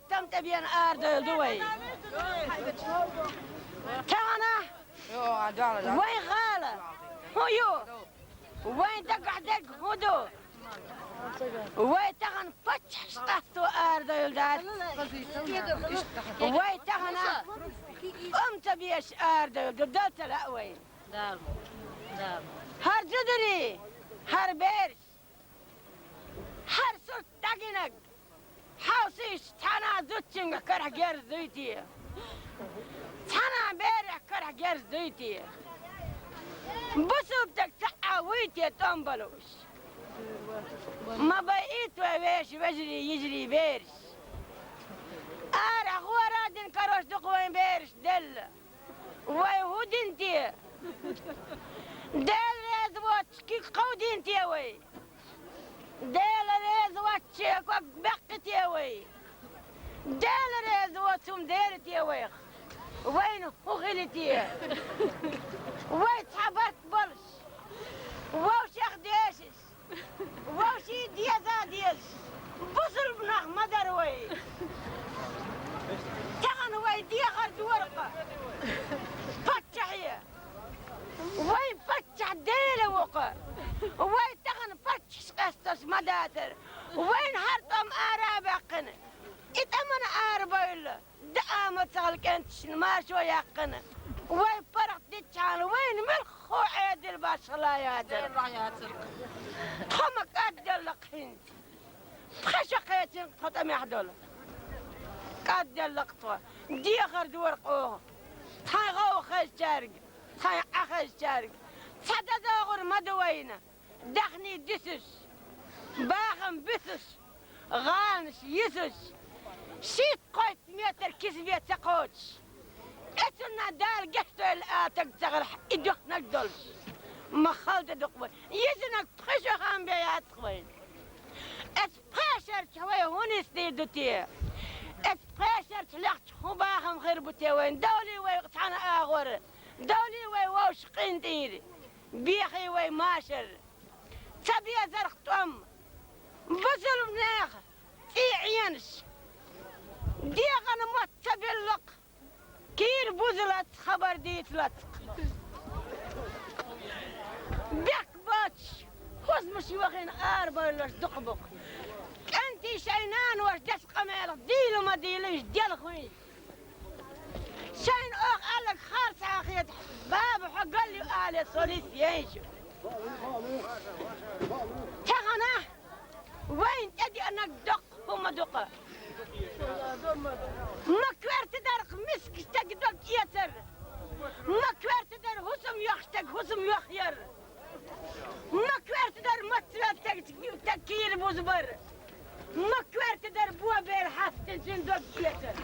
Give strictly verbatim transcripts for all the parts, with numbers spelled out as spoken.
Там тӀе бена арадовла ду вай. Тахана вайн гӀала хӀун ю? Вайн дагахь дерг хӀун ду? Вай тахана паччахьаш къасто арадовла дац. Вай тахана ам ца беш арадовла ду, дала ца лаьа вай. ХӀара зударий, хӀара бераш, хӀара сурт дӀагинарг, хьовсийша, цхьана зудчуьнга карахь герз дуй те? Цхьана берех карахь герз дуй те? Бусулба стаг цхьаъ вуй те тӀом балуш? Ма байийта вай, вешан вежарий, йижарий, бераш. Арахь гӀора а дина карош ду-кх вайн бераш делла. Вай хӀун дина те? Дела реза воцчу куьг кховдийна те вай? Дела реза воцчу ког баьккхи те вай? Дела реза воцу хӀума дели те вайх? Вайна хӀун хили те? Вай цхьа барт болуш, вовшех дешаш, вовшийн деза дезаш, бусулба нах ма дара вай. Тахана вай дехар дора-кх паччахье. Вайн паччахь Дела ву-кх. Вай тахана паччахьаш къаьсташ ма дацара. Вайна хӀара тӀом ара а баьккхина, и тӀамна арабевлла, даа ма ца хилла кӀенташна маршо яьккхина, вай паргӀат диччахьана, вайна муьлхха Ӏедал башхала яцара. Тхо ма кӀадделла-кх хӀинца. Тхо шо кхечина тхо тӀамехь долу. КӀадделла-кх тхо. Дехар дора-кх оха. Тхайн гӀовгӀа хезачаьрга, тхайн Ӏа хезачаьрга. Цхьа дозагӀур ма ду вайна. Даьхний дисуш, бахам буьсуш, гӀаланаш йисуш, шийтта-кхойтта метр кисбе ца кхочуш, эцунна Дала гечдойла ала стаг ца хилахь, и дуьхнарг долуш, ма хала де ду-кх вай. Йисинарг тхо шо хам бе яц-кх вайна. Эцу пхешарчу вай хӀун нисдийр ду те? Эцу пхешарчу лехча хӀун бахам хир бу те вайна? Довлий вай цхьана агӀор, довлий вай вовшах къинтӀера. Бехий вай машар, ца безарх тӀом, бусулба нехан цӀий Ӏенаш, дегӀана мотт ца биллакх, кийра бузалац, хабар дийцалац. Бехк боцуш, хӀусамаш йохийна арабевлларш дукха бу-кх. КӀентий шайн наноша деш къамелах дийла ма дийла, уьш делхуьйла. Шайна оха аьлларг харц хетахь, баба, хьо галли ю алий, со листа ейша. Тахана вайна тӀедеанарг доккха хӀума ду-кх. Ма коьрта дара-кх миска стеган дог эцар. Ма коьрта дара хӀусам йоху стеган хӀусам йохъяр. Ма коьрта дара мацвелла стеган кийра бузбар. Ма коьрта дара бобер хьастина цуьнан дог эцар.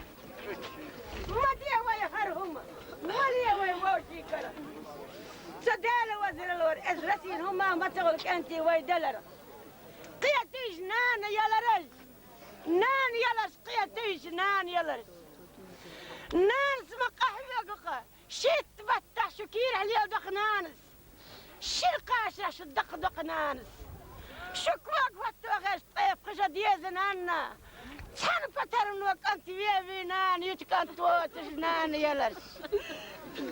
Ма де вай хӀара хӀума, ма ле вай вовшийн кара. Со Дела вазар лора, эза латийна хӀума ма ца хуьлу кӀентий вай далар. Кхетийша нана ялараш, нана яларш кхетийша, нана яларш. Нанас ма къахьоьгу-кх, шийтта баттахь шу кийрахь леладо-кх нанас. Шира кхашах шу дакхадо-кх нанас. Шу кога хӀотто хезча ткъе пхи шо деза нанна. Цхьана патармано кӀант вевий нана, юьту кӀант воцуш нана яларш.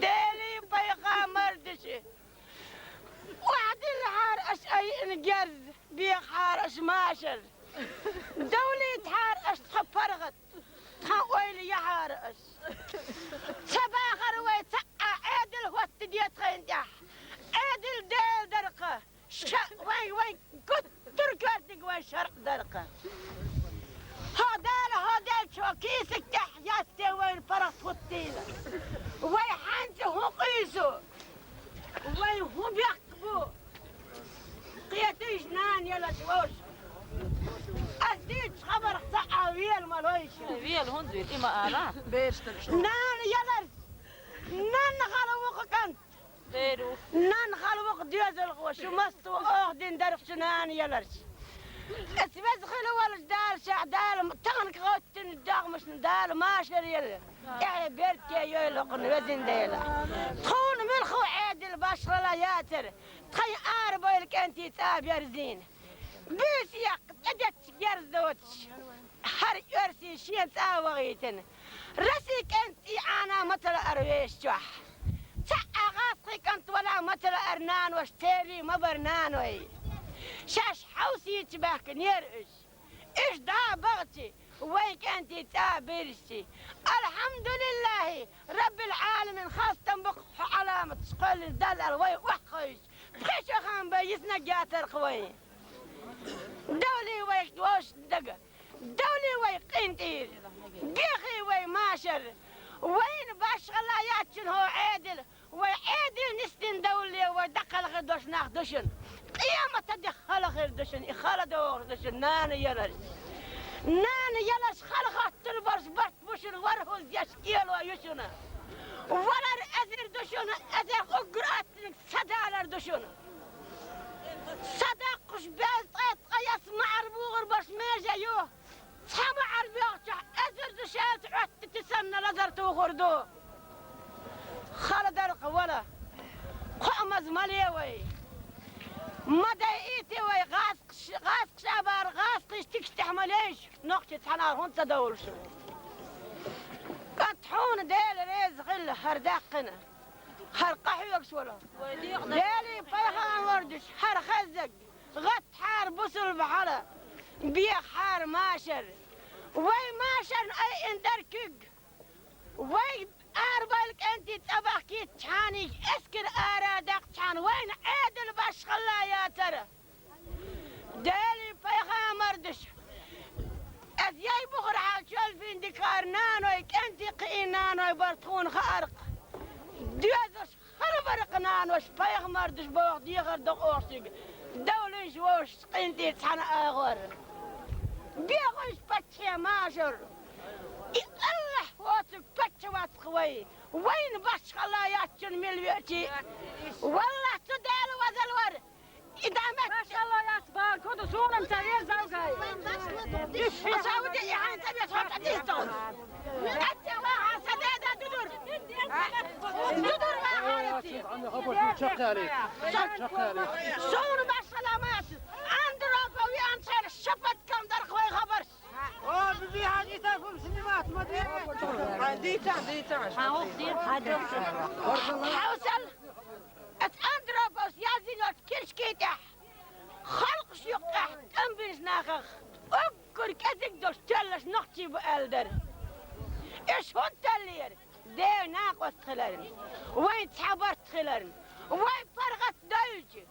Делий, пайхамар диши. Охьадиллахьара аша айина герз, бехахьара аша машар. Довлийтахьара аша тхо паргӀат. Тхан ойла яхьара аш. Ца бахара вай цхьа а Ӏедал хӀоттаде тхайна тӀехь. Ӏедал Дела дара-кх. Ша вай, вай гуттар коьртаниг вай шарӀ дара-кх. ХӀо Дала, хӀо делчо кийсиг тӀехь ясте вайна паргӀат хӀуттийла. Вай хьанца хӀун къуьйсу? Вай хӀун бехк бу? Кхетийша нана яларш вовшах. Ас дийцчу хабарх цхьа а вела ма лойша. Вела хӀунда вела, и ма ала. Нана яларш. Нанна хала ву-кх кӀант. Нанна хала ву-кх доьзалхо, шу массо а оха дина дархчу нана яларш. Ас веза хила волуш Дала шахь, Дала таханка хӀоттина догӀмашна Дала машар елла. ТӀаьхье беркате йойла хӀокхунна, везан Дела. Тхуна муьлхха Ӏедал башхалла яцара, тхайн арабевлла кӀентий цӀа берзийна. Буьйса яккха, тӀедетташ герз доцуш. ХӀара оьрсий шен цӀа вахийтина. Расий кӀант цӀий Ӏана ма ца лаьара вешан чохь. Цхьа а гӀазкхий кӀант вала ма ца лаьара нанош, церий ма бара наной. Шаьш хьовсийча баьхкинера уьш. Уьш дӀа а бахчи, вайн кӀентий цӀа бирзчи. Алхьамдулиллахьи, Раббил Ӏаламин, хастам бу-кх хьо Ӏаламаташ кхоьллина Далла аьлла вай охьахевшича. Пхи шо хан бен йиснарг яцар-кх вайн. Довлий вай вовшашна дага. Довлий вай къинтӀера. Бехий вай машар. Вайна башхалла яц шуна хӀокху Ӏедал. Вай Ӏедал нисдина довлле вай дӀакхалхар долуш нах ду шуна. Къематан дийнахь хала хир ду шуна, и хала догӀуш ду шуна, нана яларш. Нана яларш хала хоттур болуш барт бу шуна, ворхӀазза еш кӀело ю шуна. Валар эзар ду шуна, эзар уггар аттаниг садалар ду шуна. Садаккхуш бел ткъе ткъа яс маӀар бухур болуш меже ю. Цхьа маӀар боьлхучохь эзар ду шаьлта Ӏоттийта санна лазар тухур ду. Хала дар-кх вала. Кхоамаза ма ле вай. Ма дайийта вай гӀазкхаш, гӀазкхаша бара гӀазкхий стикаш тӀехь ма лейша, нохчий цхьанхьа хӀунда ца довлуш. КӀант, хьуна Дела реза хилла хӀара даьккхина. ХӀара къахьоьгуш вала. Делий пайхамар деш хӀара хезнарг, гӀаттахьара бусулба хьала, бехахьара машар. Вай машарна айина дара куьг. Вай арабевлла кӀентий цӀа бахкийтчхьана, эскар ара даккхачхьана, вайна Ӏедал башхалла яцара. Делий пайхамар деш, аса яй бухара хьал чолфин дикара наной, кӀентий кхиийна наной бара тхуна хаарх. Доьзалш хала бара-кх нанош, пайхамар деш боху дехар до оха шуьга. Довлийша вовшашца къинтӀера цхьана агӀор. Бехуьйша паччахье машар. И Аллахь воцург паччахь вац-кх вай. Вайна башхалла яц шуна мила веачий. Валлахь, цу Дала вазал вара. И дӀа мет. Машалла, яц бала, куду суна ца веза завгай. Сауди и хьан ца веза хьо тӀадийца. Атте ваха са деда дудур. Дудур ваха. Чакхали. Чакхали. Суна машалла мац. Андропов ян шер шапат кам дар хой хабарш. О, биби, хьан ита фум снимать, ма де. Хьан дита, дита. Хьан хӀух дир, хьан дир. Хьаусал. Ас Андроповс яздина оцу киршкий тӀехь, халкъаш юккъехь тӀамбинчу нахах уггар кӀезиг долуш тоьллаш нохчий бу аьлла дара. Уьш хӀунда тоьллера? Дела накъост хиларна, вайн цхьа барт хиларна, вай паргӀат дойлча,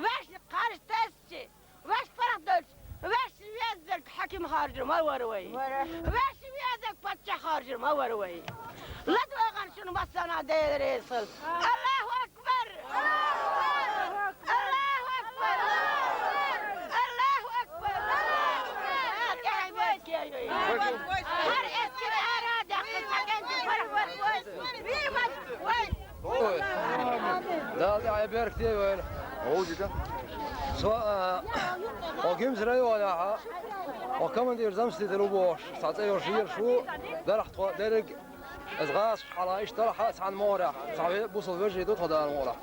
ваьшна кхаж тесча, ваьш паргӀат дойлча, ваьш веззарг хьаким харжар ма вара вай. Вара. Ваьш веззарг паччахь харжар ма вара вай. ЛадогӀан шуна массарна Дела реза хила. Аллаху акбар! Аллаху акбар! Аллаху акбар! ХӀара эскар ара даьккхина, цхьа кӀентий паргӀат вай. Вай! Ой. Дала тӀаьхье беркате вайна. Со, а, о Гимс районахьа, о командир заместитель ву бохуш, цхьа цӀе йолуш ерш ву, дарх тхо дерриг, аса гӀазкхаш хьала иштта дарх цхьана могӀарехь, цхьа ве-, бусул вежарий ду тхо Дала мукъалахь.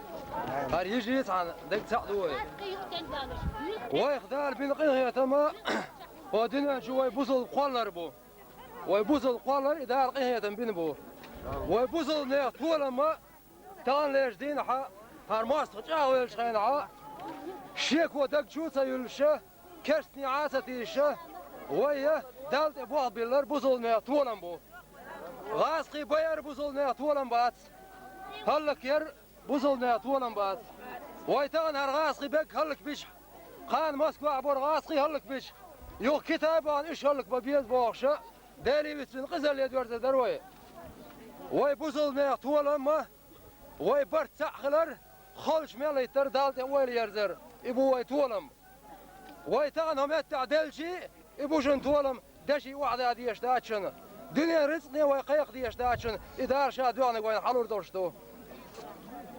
ХӀара йижи цхьана дерг цхьаъ ду вай. Вайх Дала бина къинхетама, о дуьнен чу вай бусул кхоллар бу. Вай бусул кхоллар и Дала къинхетам бина бу. Вай бусул нехан толам ма Таханлерчу дийнахьа, хӀара мостагӀа чӀагӀвеллачу хенахьа, шеко даг чу а ца юьллуша, керстанехьа а ца тийша, вай я Далла тӀе болх биллар бусулнех толам бу. ГӀазкхий баьр бусулнех толам бац. ХӀаллакьяр бусулнех толам бац. Вай тахана хӀара гӀазкхий бег хӀаллакбича, кхана Москвахь бара гӀазкхий хӀаллакбича, юха Китай бахана уьш хӀаллакбан беза бохуша, Деле вицвина къизалле доьрзар дара вай. Вай бусулнех толам ма Вай барт цхьаъ хилар, холчу мел хӀиттар Далла тӀе ойла ерзар, и бу вай толам. Вай тахана хӀо меттахь делчий, и бу шуна толам, деши охьадан дезаш дац шуна. Дуьненан рицкъане вай кхайкха дезаш дац шуна, и Дала Ша доьгӀнарг вайна хьалур долуш ду.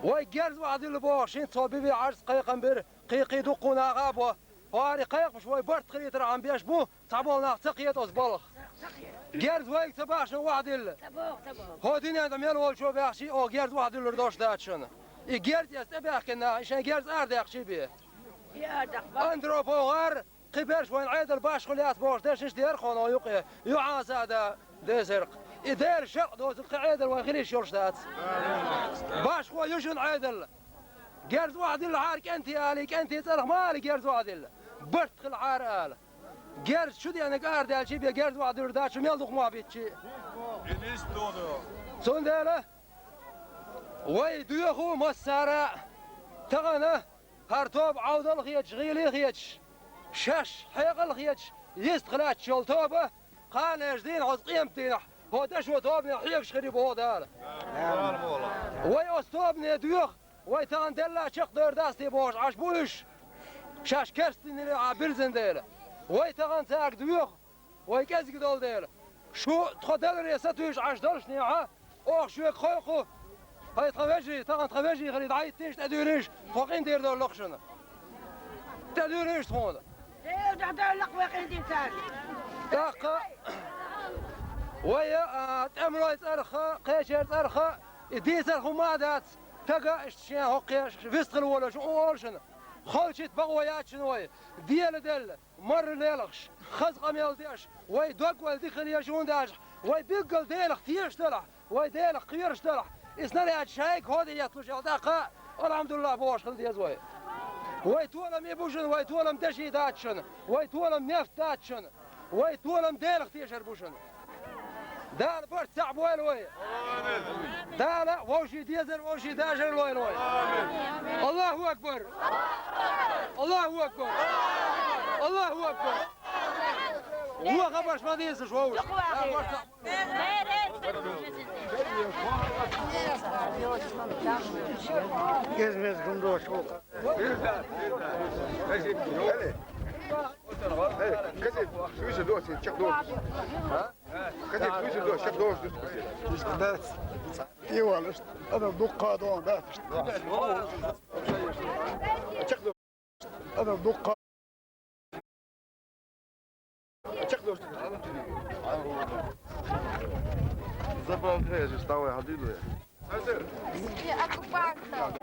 Вай герз охьадилла бохуш, хӀинца тхо биве Ӏарц кхайкхам бира, кхин-кхин дуккха а наха а бо. ХӀара кхайкхамаш вай барт хилийтархьама беш бу, цхьаболу нах ца кхета оцу балха. Герз вайга ца бахьаш охьадилла. ХӀо дуьнен тӀе мел волчо баьхчий, оха герз охьадуьллур долуш дац шуна. И герз эца тӀебаьхкина наха, и шайн герз арадаьккхичий бен. Андропов гӀар, Кхы берш вайн Ӏедал башхо лаьца бохуш дешнаш дера хьуна юкъе, юьхьанца а да дезаркх. И Делан шарӀ доцург кхин Ӏедал вайн хила йиш йолуш дац. Башхо ю шуна Ӏедал. Герз охьадиллахьара кӀентий ала, кӀентий цӀарах ма ала герз охьадилла. Барт хилахьара ала. Герз чу деанарг арадаьлча бен герз охьадуьллур дац, шу мел дукха мохь биччи. Цундела вай доьху массара а, тахана хӀара тоба Ӏовдал а хеташ, гӀийла а хеташ, шаьш хьекъал а хеташ, йистах лаьтташ йолу тоба, кханерчу дийнахь оцу къематдийнахь хӀокху дашо тобане хьегаш хир ю боху Дала. Вай оцу тобане доьху, вай тахана делла чекхдевр дац те бохуш Ӏаш бу уьш, шаьш керстаналлехь а бирзина дела. Вай тахана цаьрга доьху, вай кӀезиг долу дела. Шу тхо даларе сатуьйсуш Ӏаш доллушехь, оха шуьга кхойкху. ХӀай тхан вежарий, тахана тхан вежарий хилий, дӀахӀиттийша, тӀедуьйлийша, тхо къинтӀера довлу-кх шуна. ТӀедуьйлийша тхуна. Дела дӀадевлла-кх вай къинтӀера цара. ТӀаккха вай, а, тӀемалойн цӀарах а, кхечеран цӀарах а, и дийцар хӀума а дац, стага иштта шен хӀокхе вистхила волуш, хӀун олу шуна? Холчитта бакъо яц шуна вай, дела делла. Марра лелхаш, хаза къамел деш, вай дог вай дика хир еза хӀунда аьлча, вай билггал Делах тешаш делахь, вай Делах кхоьруш делахь, и снаряд шайга хӀоде етталуш аьлла тӀаккха, алхьамдулиллахӀ бохуш хила деза вай. Вай толам и бу шуна, вай толам деши дац шуна, вай толам нефт дац шуна, вай толам Делах тешар бу шуна. Дала барт цхьаъ бойла вай. Дала вовшийн дезар, вовшийн дажар лойла вай. Аллаху акбар! Аллаху акбар! Аллаху акбар! Вон хабарш ма дийцалаш, вовш! Гезмез гундош ву. Кадет, вуьйса доций, чекхдолуш. Кадет, вуьйса доций, чекхдолуш ду. Дац. И валаш, ада дуккха дон дац. Чекхдолуш. Ада дуккха. Чекхдолуш. Забрал две, здесь вставай, ходи две. Оккупанта.